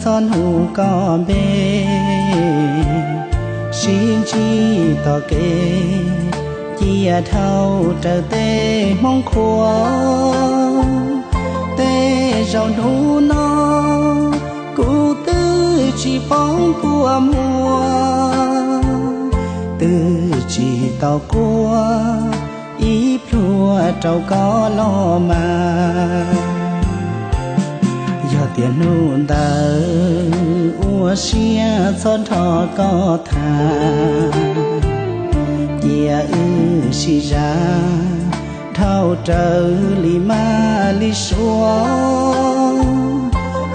txhob nug koj npe, sib ntsib tom kev, cia dhau raws tej Hmoob qhua. Tej zaum hnub no kuv twb tsis paub kua muag, twb tsis tau quaj ib pluag rau koj los mas. Yog tias hnub ntawd ua siab txhob nrog koj tham, cia wb sib zam dhau raws li maj li suav.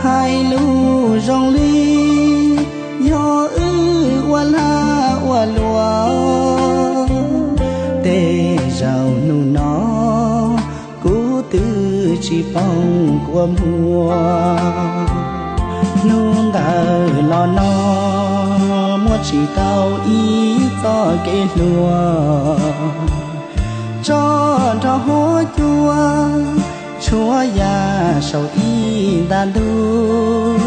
Hais lus zoo li yog wb ua lag ua luam, tej zaum hnub no kuv twb tsis paub kua muag. Hnub ntawd los no muab tsis tau ib txoj kev hluas, tso nrog huab cua tshuab ya saum ib nta ntug.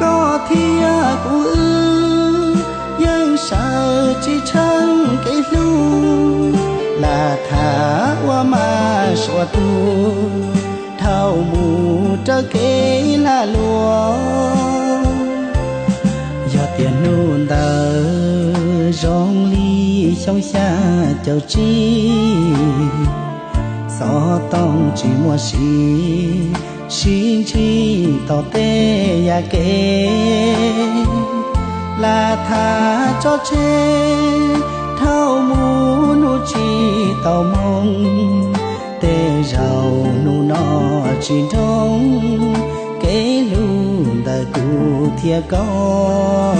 Koj thiab kuv wb yeej sawv tsis tsheej kev hlub, lam tham ua maj suav tuag dhau mus raws kev lag luam. Yog tias hnub ntawd zoo li xyoo xya caum tsib, xov tooj tsis muaj siv, sib ntsib tom tej yam kev, lam tham tso tseg dhau mus hnub tsis tau moo. Tej zaum hnub no tsis nroo kev hlub ntawm kuv thiab koj.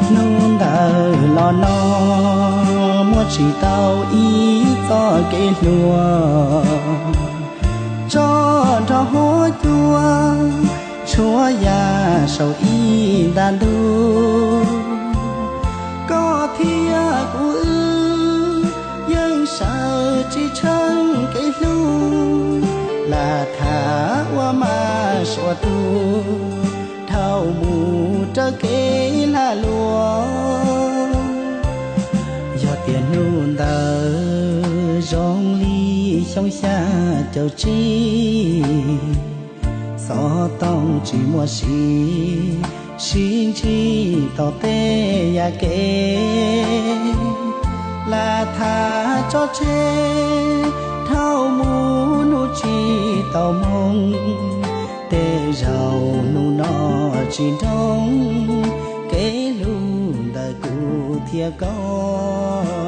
Hnub ntawd los no muab tsis tau ib txoj kev hluas, tso nrog huab cua tshuab ya saum ib nta ntug. Koj thiab kuv wb yeej sawv tsis tsheej kev hlub, lam tham ua maj suav tuag dhau mus raws kev lag luam. Yog tias hnub ntawd zoo li xyoo xya caum tsib, xov tooj tsis muaj siv, sib ntsib tom tej yam kev, lam tham tso tseg dhau mus hnub tsis tau moo. Tej zaum hnub no tsis nroo kev hlub ntawm kuv thiab koj.